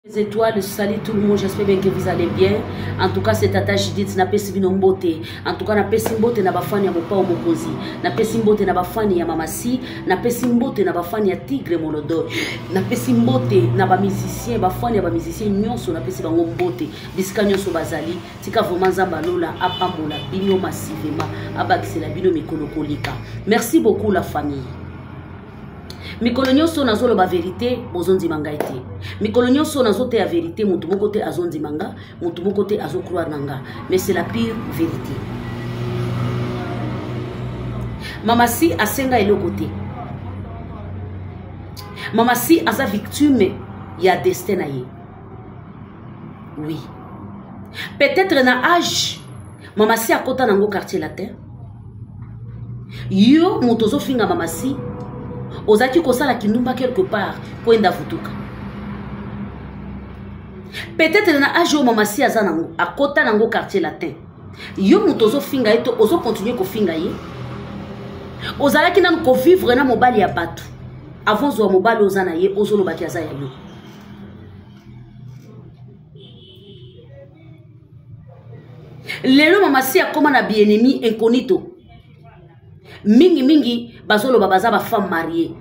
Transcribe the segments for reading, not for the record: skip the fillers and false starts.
Les étoiles, salut tout le monde, j'espère bien que vous allez bien. En tout cas, c'est Tata Judith, na pesi bino mbote. En tout cas, na pesi mbote na bafani ya Mopao Mokonzi. Na pesi mbote na bafani ya Mama Si, na pesi mbote na bafani ya Tigre Molodo. Na pesi mbote na ba musiciens, bafani ya ba musiciens nyonso na pesi bango mbote. Bisika nyonso bazali, tika vraiment Nzambe alola apambola bino massivement, abakisela bino mikolo koleka. Merci beaucoup la famille. Mikolo nyonso nazoloba verite, bozondima ngai te. Mikolo nyonso nazoteya verite, motu moko te azondima nga, motu moko te azocroire na nga. Mais c'est la pire vérité. Mama Si asenga eloko te. Mama Si aza victime ya destin na ye. Oui. Peut-être na âge Mama Si akota nango quartier latin. Yo moto ozofinga Mama Si, ozalaki kosala kindumba quelque part kwenda vutuka. Peut-être na âge oyo Mama Si aza nango, akota nango quartier latin. Yo moto ozofinga ye to ozokontinue kofinga ye. Ozalaki nanu kovivre na mobali ya bato avant zwa mobali oza na ye, ozolobaki aza ya yo. Lelo Mama Si akoma na bien-aimé incognito. Mingi mingi bazoloba baza ba femme mariée.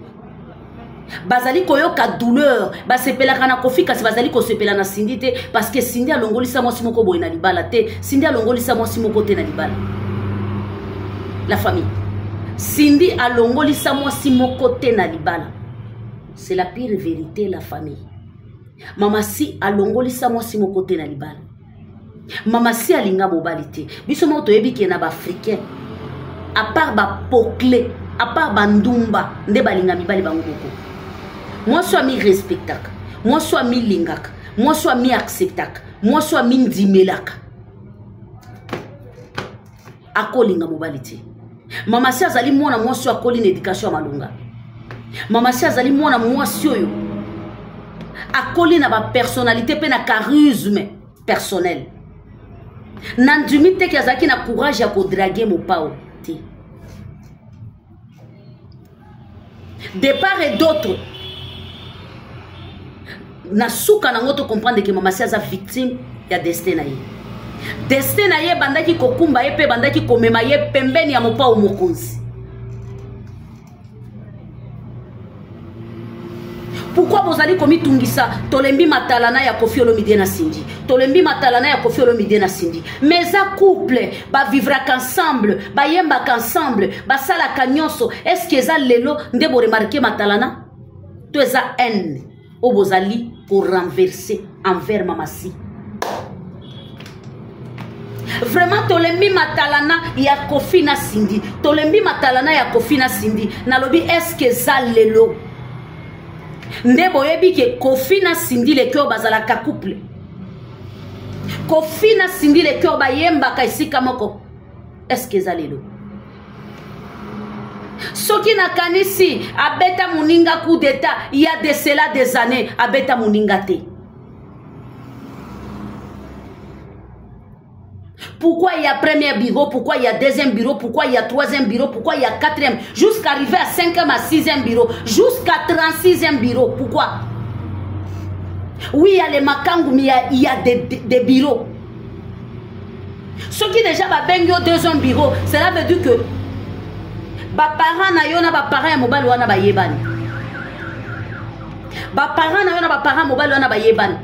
Bazali koyoka douleur, basepelaka na Kofi kasi bazali kosepela na Cindy te parce que Cindy alongolisa mwasi moko boye na libala te, Cindy alongolisa mwasi moko te na libala. La famille. Cindy alongolisa mwasi moko te na libala. C'est la pire vérité la famille. Mama Si alongolisa mwasi moko te na libala. Mama Si alinga mobali te. Biso moko toyebi ke na ba africain, à part ba pokle, à part ba ndumba nde balinga mibali bango moko. Mwasi oyo ami respectaka, mwasi oyo amilingaka, mwasi oyo ami acceptaka, mwasi oyo amindimelaka, akolinga mobali te. Mama Si azali mwana mwasi oyo akoli na éducation ya malonga. Mama Si azali mwana mwasi oyo akoli na ba personnalité pe na charisme personnel. Nandimi te ke azalaki na courage ya kodraguer Mopao te. De part et d'autre, na suka nango to comprendre que Mama Si aza victime ya destin na ye. Destin na ye bandaki kokumba ye pe bandaki komema ye pembeni ya Mopao Mokonzi. Pourquoi bozali komitungisa? Tolembi matalana ya Koffi Olomide na Cindy. Tolembi matalana ya Koffi Olomide na Cindy. Mais eza couple, ba vivraka ensemble, ba yembaka ensemble, ba salaka nyonso. Est-ce que eza lelo nde bo remarquer matalana? To eza haine oyo bozali ko renverser envers Mama Si. Vraiment tolembi matalana ya Koffi na Cindy. Tolembi matalana ya Koffi na Cindy. Nalobi est-ce que eza lelo nde boyebi ke Koffi na Cindy le cœur bazalaka couple? Koffi na Cindy le cœur bayembaka esika moko. Est-ce que eza lelo? Soki nakanisi abeta moninga coup d'état, il y a de cela des années abeta moninga te. Pourquoi il y a premier bureau, pourquoi il y a deuxième bureau, pourquoi il y a troisième bureau, pourquoi il y a quatrième, jusqu'à arriver à cinquième, à sixième bureau, jusqu'à 36e bureau, pourquoi? Oui, il y a les makangu, mais il y a des bureaux. Ceux qui déjà ba bengi au deuxième bureau, cela veut dire que ba parents na yo na ba parents ya mobali wana ba yebani. Ba parents na yo na ba parents mobali wana ba yebani.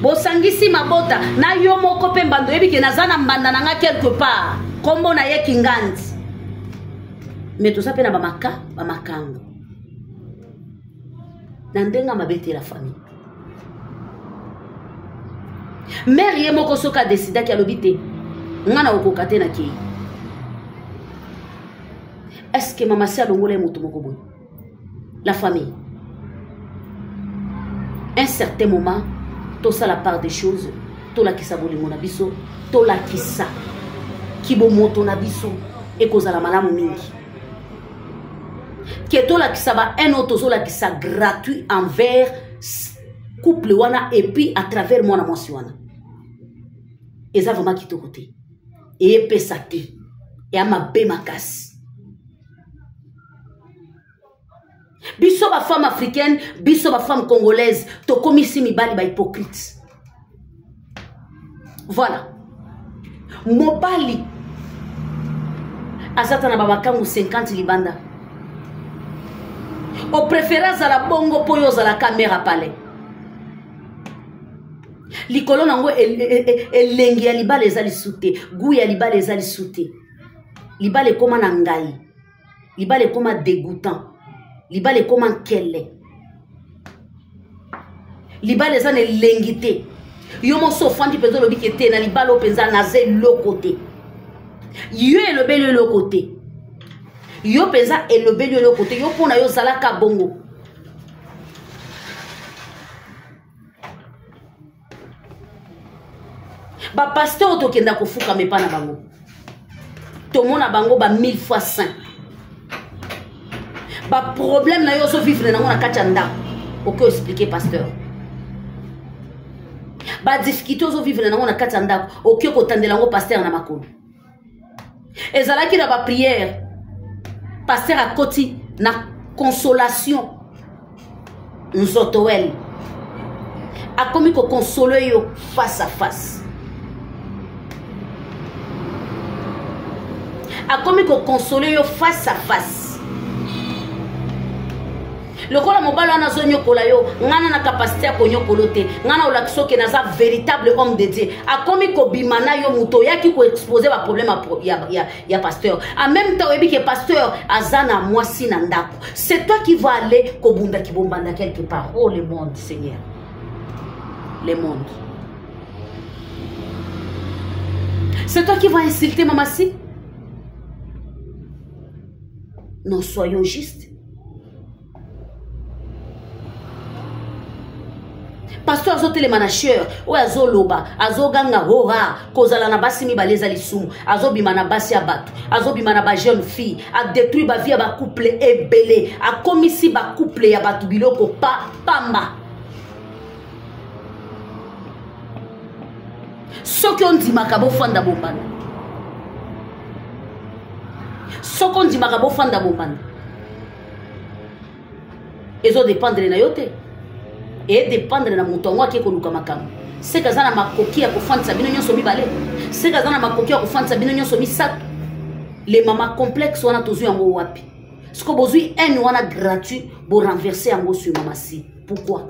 Bosangisi mabota na yo moko pe mbando yebi ke naza na mbanda na nga quelque part. Kombo na ye Kingandi. Mais toza pe na ba maka, ba makango. Na ndenga mabe te la famille. Mère ye moko soki a décidaki alobi te, nga na okoka te na kei. Est-ce que mama si alongola ye moto moko boye? La famille. Un certain moment, tosala part des choses, tolakisa bolingo na biso, tolakisa kibomoto na biso ekozala malamu mingi. Ke tolakisa ba un autre tozolakisa gratuit envers couple wana et puis à travers mwana mwasi wana. Eza vraiment kitoko te. Eyepesa te. Ya mabe makasi. Biso ba femme africaine, biso ba femme congolaise, tokomisi mibali ba hypocrite. Voilà. Mobali azata na bamakangu 50 libanda. Opréféré azala bongo mpo yo ozalaka mère à palais. Likolo nango elengi ya libala eza lisu te, goût ya libala eza lisu te. Libala ekoma na ngai. Libala ekoma dégoûtant. Libala ekoma nkele. Libala eza na elengi te. Yo moso ofandi mpenza olobi ke te na libala oyo mpenza naza eloko te. Yo elobeli eloko te. Yo mpenza elobeli eloko te. Yo mpo na yo ozalaka bongo. Bapasteur oyo tokenda kofukama epa na bango, tomona bango ba 1000 fois saint. Baproblème na yo ozovivre nango na kati ya ndako, okoki oexplike pasteur. Badifficulté ozovivre nango na kati ya ndako, okoki kotandela yango pasteur na makolo. Ezalaki na baprière, pasteur akoti na consolation nzotowel, akomi kokonsole yo face à face, akomi kokonsole yo face à face. Lokola mobali wana azonyokola yo, ngana na kapasite ya konyokolo te, ngana olakisa oke naza véritable homme de Dieu. Akomi kobima na yo, moto oyaki koexpose baproblème ya pasteur. En même temps oyebi ke pasteur aza na mwasi na ndako. C'est toi qui vas aller kobunda kibombanda quelque part. Oh le monde, Seigneur, le monde. C'est toi qui vas insulter Mamassi. Non, soyons justes. Pasteur azotelema na chere oyo azoloba, azoganga hora kozala na basi mibale eza lisumu. Azobima na basi ya bato, azobima na ba jeune fille, adétruit ba vie ya ba couple ebele, akomisi ba couple ya bato biloko pa pamba. Soki ondimaka bofanda bombanda, soki ondimaka bofanda bombanda, ezodépendre na yo te, edépendre na moto yango ake koluka makambo. Seke aza na makoki ya kofandisa bino nyonso mibale, seke aza na makoki ya kofandisa bino nyonso misato. Le mama complexe wana tozwi yango wapi? Siko bozwi haine wana gratuit, borenverse yango sur mama si. Pourquoi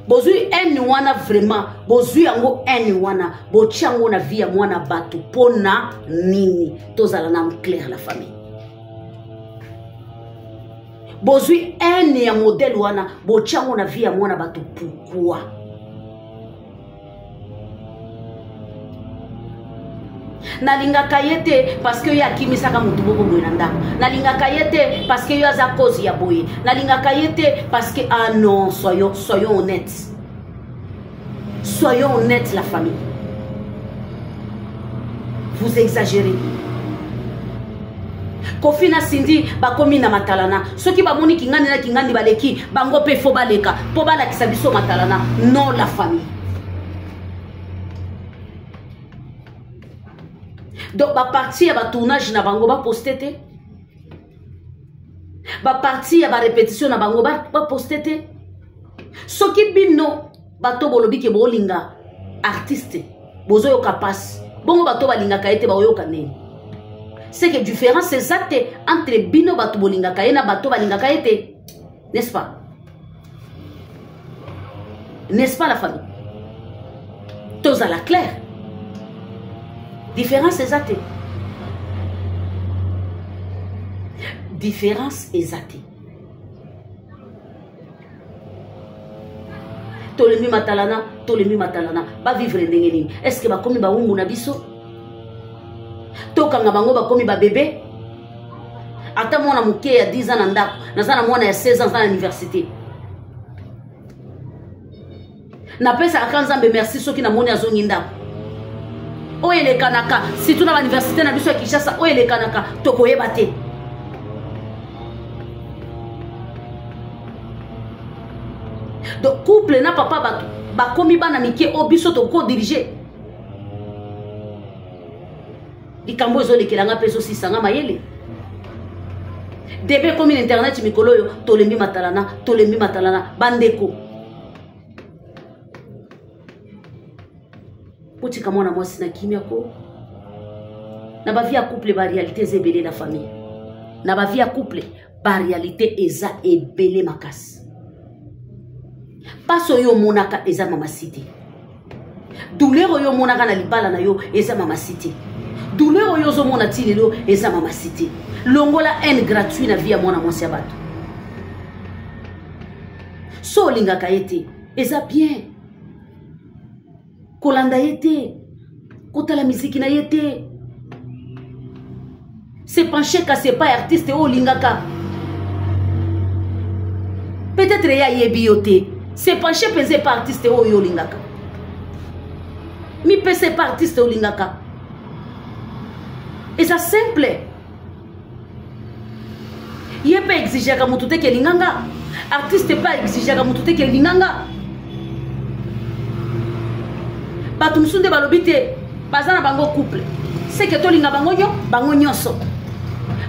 bozwi haine wana? Vraiment bozwi yango haine wana, botia yango na vie ya mwana bato mpona nini? Tozala na clair, la famille. Bozwi haine ya modèle wana, botia yango na vie ya mwana bato pourquoi? Nalingaka ye te parce que ye akimisaka motu moko boye na ndako. Nalingaka ye te parce que ye aza cause ya boye. Nalingaka ye te parce que, ah non, soyons, soyons honnêtes, soyons honnêtes, la famille. Vous exagérez. Kofi na Cindy bakomi na matalana. Soki bamoni kingandi na kingandi baleki bango mpe fo baleka mpo balakisa biso matalana. Non, la famille. Donc baparti ya batournage na bango baposte te, baparti ya barépétition na bango baposte te. Soki bino bato bolobi ke bolinga artiste, bozoyoka mpasi bongo, bato balingaka ye te baoyoka nini? C'est que différence eza te entre bino bato bolingaka ye na bato balingaka ye te, n'est-ce pas? N'est-ce pas, la famille? Tozala clair, différence eza te, différence eza te. Tolembi matalana, tolembi matalana. Bavivre ndenge nini? Est ce que bakomi bawumbu na biso? Tokanga bango bakomi babebe. Ata mwana moke ya 10 ans na ndako, naza na mwana ya 16 ans aza na université, napesaka ka Nzambe merci soki namoni azongi ndako. Oyo elekanaka surtout na bauniversité na biso ya Kinshasa, oyo elekanaka tokoyeba te. Donc couple na papa bato bakomi bana mike oyo biso tokodirige. Likambo ezolekelanga mpe ezosisanga mayele. Debe ekomi na internet mikolo oyo, tolembi matalana, tolembi matalana. Bandeko, botika mwana mwasi na kimia ko. Na bavie ya couple ba réalité eza ebele na famille. Na bavie ya couple ba réalité eza ebele makasi. Pasi oyo omonaka eza mama City. Douleur oyo omonaka na libala na yo eza mama City. Douleur oyo ozomona ti lelo eza mama City. Longola haine gratuit na vie ya mwana mwasi ya bato. So olingaka ye te, eza bien. Kolanda ye te, kotala miziki na ye te. Se pencher kasi epai artiste oyo olingaka. Peut-être ye ayebi yo te. Se pencher mpenza epai artiste oyo olingaka. Mipesa epai artiste olingaka. Eza simple. Ye mpe exigeaka motu te ke linganga. Artiste mpe exigeaka motu te ke linganga. Bato mosusu nde balobi te baza na bango couple, seke tolinga bango nyo bango nyonso.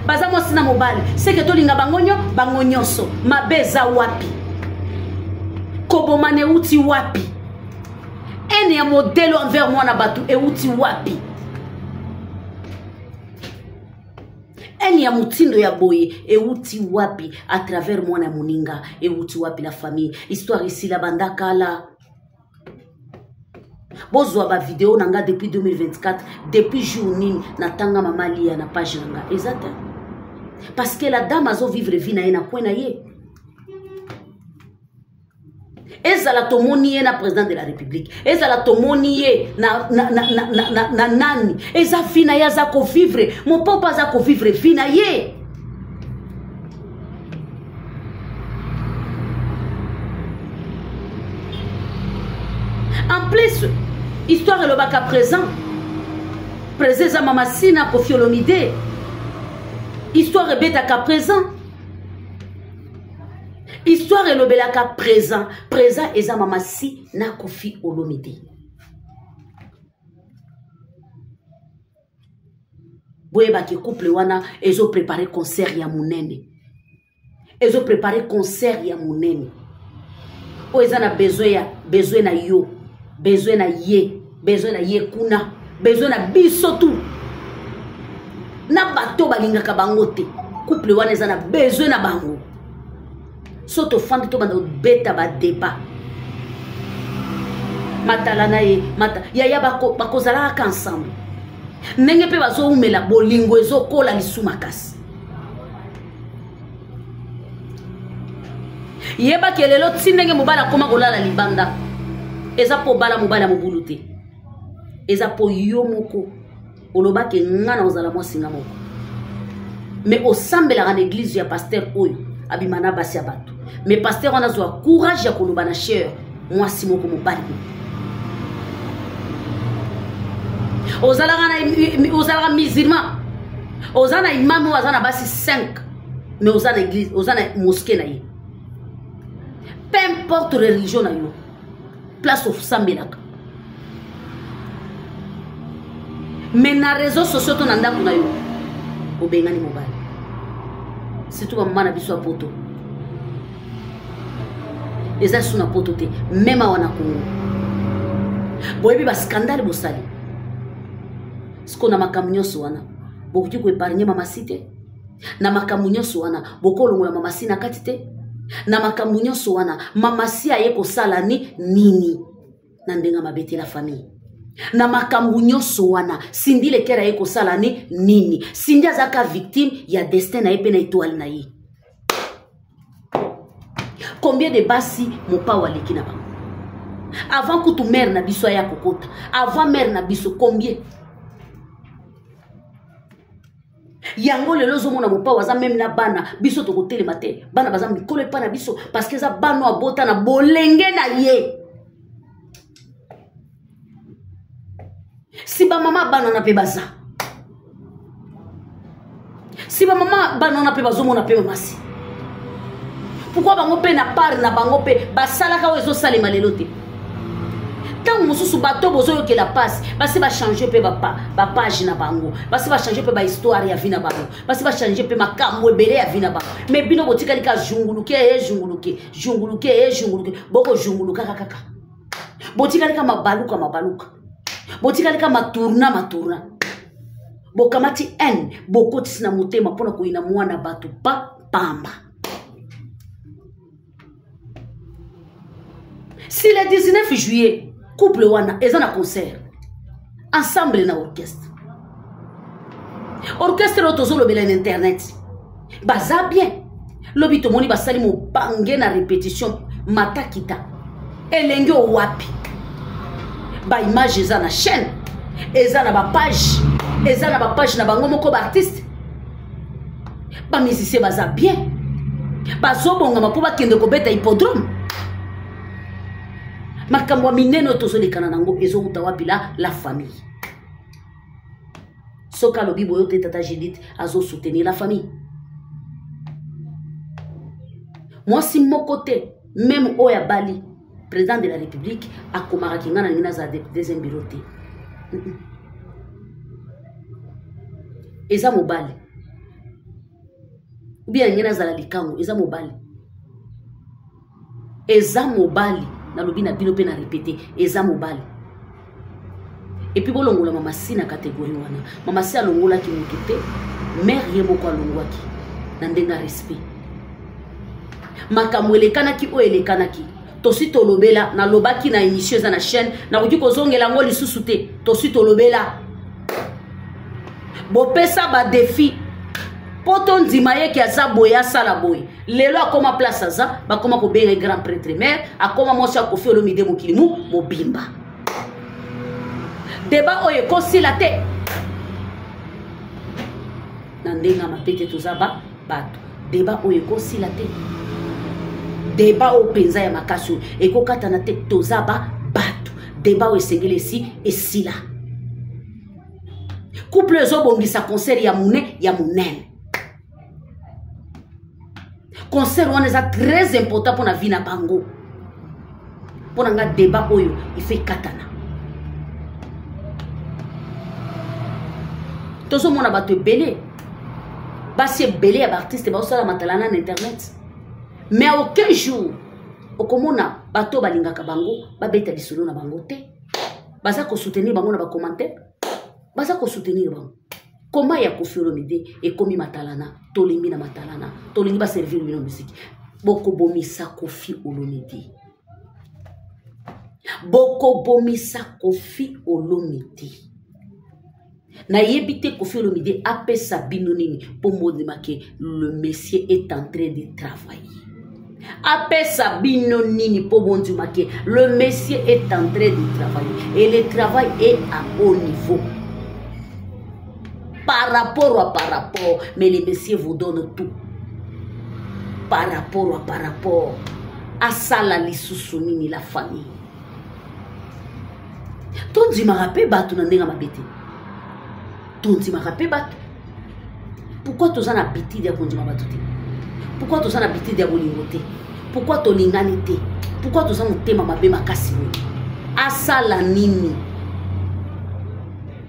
Baza mwasi na mobali, seke tolinga bango nyo bango nyonso. Mabe eza wapi? Kobomana euti wapi? Haine ya modelo envers mwana bato euti wapi? Haine ya motindo ya boye euti wapi? À travers mwana moninga euti wapi? La famille, histoire esila banda kala. Bozwa ba vidéo na nga depuis 2024, depuis jour nini natanga mama Lia na page na nga eza te, parce que la dame azo vivre vie na ye na coin na ye. Ezala tomoni ye na président de la République, ezala tomoni ye na, na, na, na, na, na, na nani, eza vie na ye, aza kovivre. Mopopo aza kovivre vie na ye. En plus, histoire elobaka présent. Présent eza mama Sina Koffi Olomide. Histoire ebetaka présent. Histoire elobelaka présent. Présent eza mama Sina Koffi Olomide. Boyebaki couple wana ezo préparer concert ya monene. Ezo préparer concert ya monene. Oyo eza na besoin ya, besoin na yo, besoin na ye, besoin na ye kuna, besoin na biso tout. Na bato balingaka bango te. Couple wana eza na besoin na bango. So tofandi to banda kobeta ba débat. Matala na ye, mata, yaya bakozalaka kaka ensemble. Ndenge mpe bazoumela bolingo ezokola lisu makasi. Yebaki lelo ti ndenge mobali akoma kolala libanda. Eza po bala mobali ya mobulu te. Eza po yo moko olobaki nga na ozala mwasi nga moko. Mais osambelaka na église ya pasteur oyo abima na basi ya bato. Mais pasteur wana azwa courage ya koloba na cher mwasi moko mobali moko. Ozalaka na, ozalaka musulman. Oza na imam oyo aza na basi 5, mais oza na église, oza na mosquée na ye. Peu importe religion na yo, place osambelaka. Mais na réseaux sociaux to na ndako na yo, obengani mobali. Surtout ba mama na biso ya poto. Eza su na poto te, même awa na Congo. Boyebi ba scandale bosali. Siko na makambo nyonso wana, bokoki ko épargner mama si te. Na makambo nyonso wana, bokolongola mama si na kati te. Na makambo nyonso wana, mama si aye kosala ni nini na ndenge mabe te la famille. Na makambo nyonso wana, Cindy Le Cœur aye kosala ni nini. Cindy azaka victime ya destin na ye pe na étoile na ye. Combien de basi mopao aleki na bango? Avant kutu mère na biso aya kokota, avant mère na biso combien? Yango lelo ozomona mopao aza meme na bana, biso tokotelema te. Bana baza mikolo epa na biso parce que eza bana abota na bolenge na ye. Si ba mama bana na pe baza. Si ba mama bana na pe bazomona pe mamasi. Pourquoi bango pe na part na bango pe basalaka oyo ezosalema lelo te? Ntango mosusu bato bozoyokela mpasi basi bachange mpe bapage na bango, basi bachange mpe bahistoire ya vie na bango, basi bachange mpe makambo ebele ya vie na bango. Me bino botikali ka zunguluke e zunguluke zunguluke e zunguluke, bokozungulukaka kaka, botikali ka mabaluka mabaluka, botikali ka matourna matourna, bokamati haine bokotisi na motema mpona koyina mwana bato pa pamba. Si le 19 juillet couple wana eza na concert ensemble na orchestre, orchestre oyo tozolobela na internet baza bien. Lobi tomoni basali mobange na répétition matakita elenge owapi, baimage eza na chaîne, eza na bapage, eza na bapage na bango moko baartiste, bamusicien baza bien, bazobongama mpo bakende kobeta hippodrome. Makambo ya minene oyo tozolekana nango ezowuta wapi? La famille. Soki alobi boyo te, tata Judith azosoutenir la famille. Mwasi moko te, meme oyo abali président de la république, akomaka kinga na ngai nazala deuxième bureau te. Eza mobali ubia ngai nazala likango, eza mobali, eza mobali. Nalobi na bino mpe na répété, eza mobali. Epuis bolongola mama si na catégorie wana. Mama si alongolaki motu te, mare ye moko alongwaki na ndenge ya respect. Makambo elekanaki oyo elekanaki, tosi tolobela, nalobaki na émission eza na chaîne, nakoki kozongela yango lisusu te. Tosi tolobela, bopesa badefi mpo tondima ye ke aza boye, asala boye. Lelo akoma place aza, bakoma kobenga grand prêtre mare, akoma mwasi ya Koffi Olomide, mokili mu mobimba. Deba oyo ekosila te na ndenge ya mabe te, toza ba bato. Deba oyo ekosila te, deba oyo mpenza ya makasi oyo ekokatana te, toza ba bato. Deba oyo esengeli esi esila. Couple ezobongisa concert ya mune ya monene. Concert wana eza très important mpona vie na bango. Mpo na nga, débat oyo ife ekatana. Tozomona bato ebele, basi ebele ya baartiste baosala matalana na internet, mais aucun jour okomona bato balingaka bango babeta lisolo na bango te. Baza kosoutenir bango na bacommentaire, baza kosoutenir bango. Koma ya Koffi Olomide ekomi matalana, tolingi na matalana, tolingi baservir bino miziki. Bokobomisa Koffi Olomide, bokobomisa Koffi Olomide. Nayebi te Koffi Olomide apesa bino nini mpo mondima ke le monsieur est en train de travailler. Apesa bino nini mpo bondima ke le monsieur est en train de travailler, et le travail est à haut niveau par rapport à par rapport, mais le monsieur vous donne tout par rapport à par rapport. Asala lisusu nini? La famille, tondimaka mpe bato na ndenge mabe te, tondimaka mpe bato. Pourquoi toza na habitude ya kondima bato te? Pourquoi toza na habitude ya bolingo te? Pourquoi tolingani te? Pourquoi toza motema mabe makasi boye? Asala nini?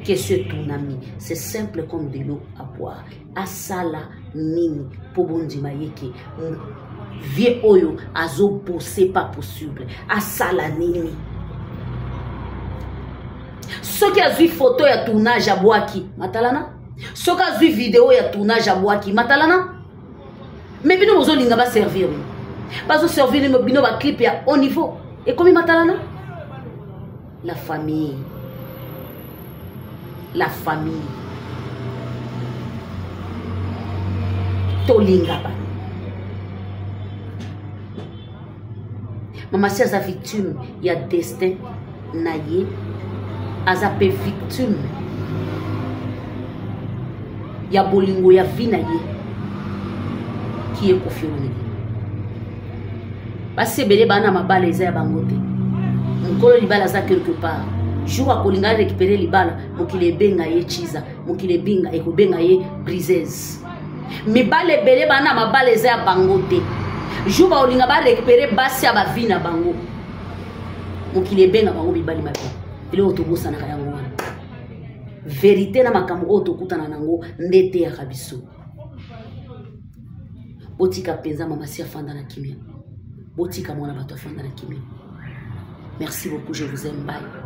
Question etunami, c'est simple comme de l'eau à boire. Asala nini mpo bondima ye ke vie oyo azobose pas possible? Asala nini? Soki azwi photo ya tournage abwaki matalana, soki azwi video ya tournage abwaki matalana. Me bino bozolinga baservir bino, bazoservir bino baclip ya haut niveau, ekomi matalana. La famille, la famille, tolinga bana. Mama si aza victime ya destin na ye, aza mpe victime ya bolingo ya vie na ye ki ye Koffi Olomide. Basi ebele baa na mabala eza ya bango te. Mokolo libala aza quelque part, jour akolinga récupérer libala, mokili ebenga ye chiza, mokili ebinga ekobenga ye briseuse. Mibale ebele baa na mabala eza ya bango te, jour baolinga barécupérer basi ya bavi na bango. Mokili ebenga bango mibali mabe. Eloko tobosanaka yango wana, verite na makambo oyo tokutana nango nde eteyaka biso. Botika mpenza mama si afanda na kimia, botika mwana bato afanda na kimia. Merci beaucoup, je vous aime, bye.